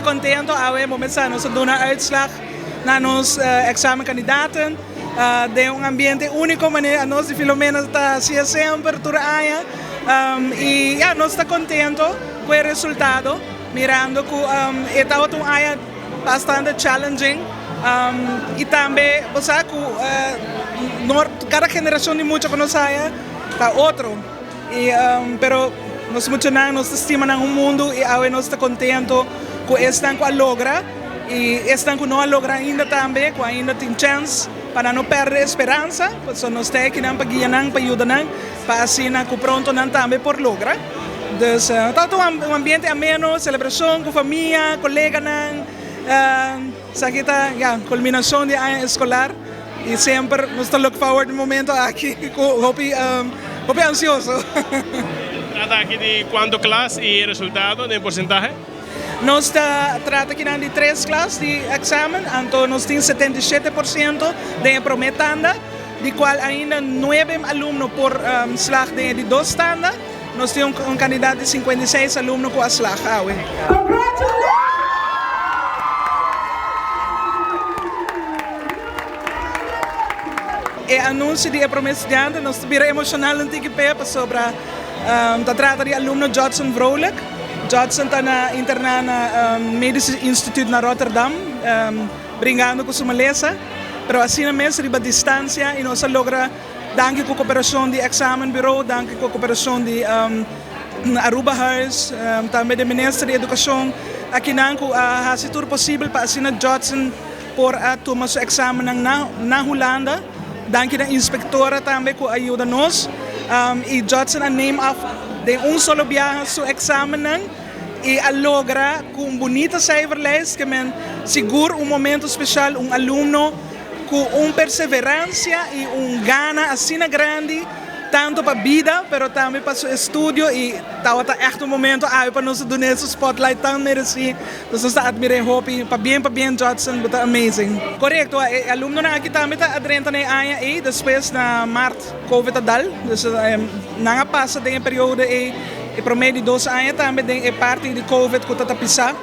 contento, awe bo mester sa nos a duna uitslag na nos examenkandidaten den un ambiente unico manera nos di Filomena ta hacia semper tur aña y ya nos ta contento cu e resultado mirando cu e tabata un aña bastante challenging y tambe bo sa cu cada generacion di mucha cu nos haya ta otro. Y pero nos muchanan nos ta stima nan un mundo y awe nos ta contento cu esnan cu a logra y esnan cu no a logra ainda tambe cu ainda tin chance pa nan no perde e speransa pasobra nos ta ekinan pa guia nan pa yuda nan pa asina cu pronto nan tambe por logra. Dus ta un ambiente ameno, celebracion cu famia, coleganan. Esaki ta ya culminacion di aña escolar y semper nos ta look forward e momento aki cu hopi hopi ansioso. Trata aki di cuanto klas y e resultado den porcentahe? Nos ta trata akinan di tres klas di examen, anto nos tin 77% den e prome tanda, di cual ainda nuebe alumno por slag den e di dos tanda. Nos tin un kandidat di 56 alumno ku a slag awe. E anunsio di e prome studiante nos ta bira emoshonal un tiki p'e pasobra ta trata di alumno Judson Vrolijk. Judson ta na interná na Medisch Instituut na Rotterdam bringando ku su malesa, pero asina mes riba distansia i nos a logra. Danki ku koperashon di Examenbureau, danki ku koperashon di Arubahuis, tambe di Minister di Edukashon akinan ku a hasi tur posibel pa asina Judson por a tuma su eksamennan na Hulanda. Danki na inspektora tambe ku a yuda nos i Judson a neem af den un solo biaha su eksamennan i a logra ku un bunita cijferlijst ke men sigur un momento speshal un alumno Ku un perseveransia i un gana asina grandi, tantu pa bida pero tambe pa su estudio i tabata ègt un momento awe pa nos a dun'é su spotlight tan meresí. Nos nos ta admir'é hopi. Pabien pabien Judson, bo ta amazing. Korekto, e alumnonan aki tambe ta a drenta na e aña ei, despues na mart covid a dal, dus nan a pasa den e periodo ei, e promé di dos aña tambe den e parti di covid ku ta ta pisá.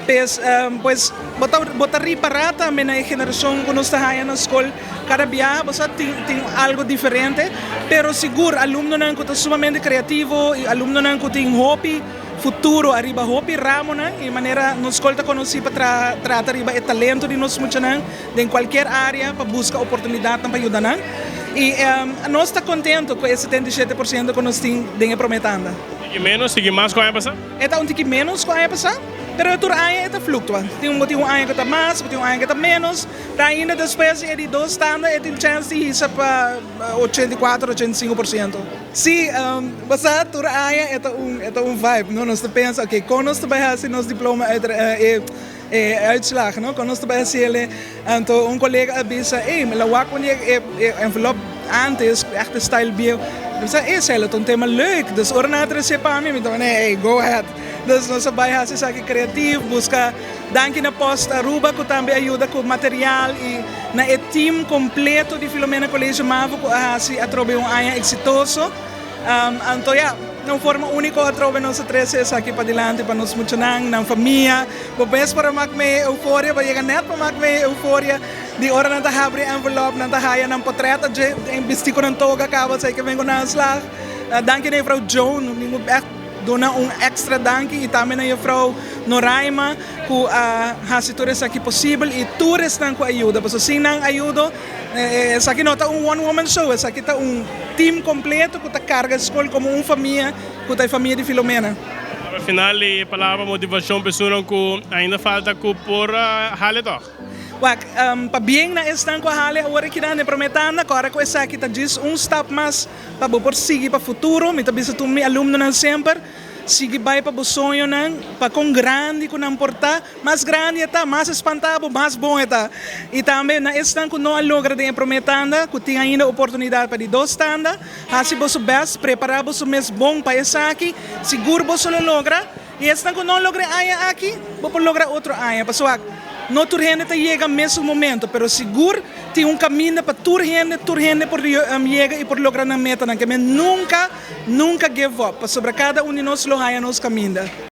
Pes, pues, bo ta bo ta ripará tambe na e generashon ku nos ta haña na skol kada biaha bo sa tin tin algu diferente, pero sigur alumnonan ku ta sumamente kreativo i alumnonan ku tin hopi futuro ariba hopi ramonan i manera nos skol ta konosí pa traha trata riba e talento di nos muchanan den kualkier área pa buska oportunidatnan pa yuda nan i nos ta kontento ku e 77% ku nos tin den e promé tanda. Tiki ménos, tiki mas ku aña pasá? E ta un tiki ménos ku aña pasá, pero tur aña e ta fluktua. Tin bo tin un aña ku ta mas, bo tin un aña ku ta ménos. Pero ainda despues di e di dos tanda e tin chèns di hisa pa 84, 85%. Sí, bo sa tur aña e ta un e ta un vibe, no? Nos ta pensa, oke, kon nos ta bai hasi nos diploma e e uitslag, no? Kon nos ta bai hasi el? Anto un kolega a bisa, ey, mi la wak un di e envelop antes, ègt e style bieu. Mi bisa, ey, esei lo ta un tema leuk. Dus ora nan a trese pa mi, mi ta manera, ey, go ahead. Dus nos a bai hasi esaki kreatif, buska danki na Post Aruba ku tambe a yuda ku material i na e team kompleto di Filomena College Mavo ku a hasi atrobe un aña eksitoso. Anto ya, na un forma úniko atrobe nos a trese esaki padilanti pa nos muchanan, nan famia. Bo mes por a mak mei euforia, bo a yega nèt pa mak mei euforia di ora nan ta habri envelop, nan ta haya nan potrèt adje den bistí ku nan toga kaba esei ke vengo na slag. Danki na jufrou Joan, mi moet ègt duna un èkstra danki i tambe na jufrou Noraima ku a hasi tur esaki posibel i tur esnan ku a yuda, pasobra sin nan ayudo Esaki no ta un one woman show, esaki ta un team completo cu ta carga e scol como un famia cu ta e famia di Filomena. Pa final di palabra motivacion pa esunnan cu ainda falta cu por hale toch? Wak, pabien na esnan cu a hale awor aki nan e prome tanda, cora cu esaki ta djis un stap mas pa bo por sigui pa futuro. Mi ta bisa tur mi alumnonan semper, sigui bay pa bo soñonan, pa con grandi cu nan por ta. Mas grandi e ta, mas e spantá bo, mas bon e ta. I tambe na esnan ku no a logra den e promé tanda, ku tin ainda oportunidat pa di dos tanda, hasi boso bèst, prepará boso mes bon pa esaki, sigur boso lo logra. I esnan ku no logra e aña aki, bo por logra otro aña. Pasobra no tur hende ta yega mesun momento, pero sigur tin un kaminda pa tur hende, tur hende por yega i por logra nan metanan. Ke men nunka, nunka give up, pasobra kada un di nos lo haña nos kaminda.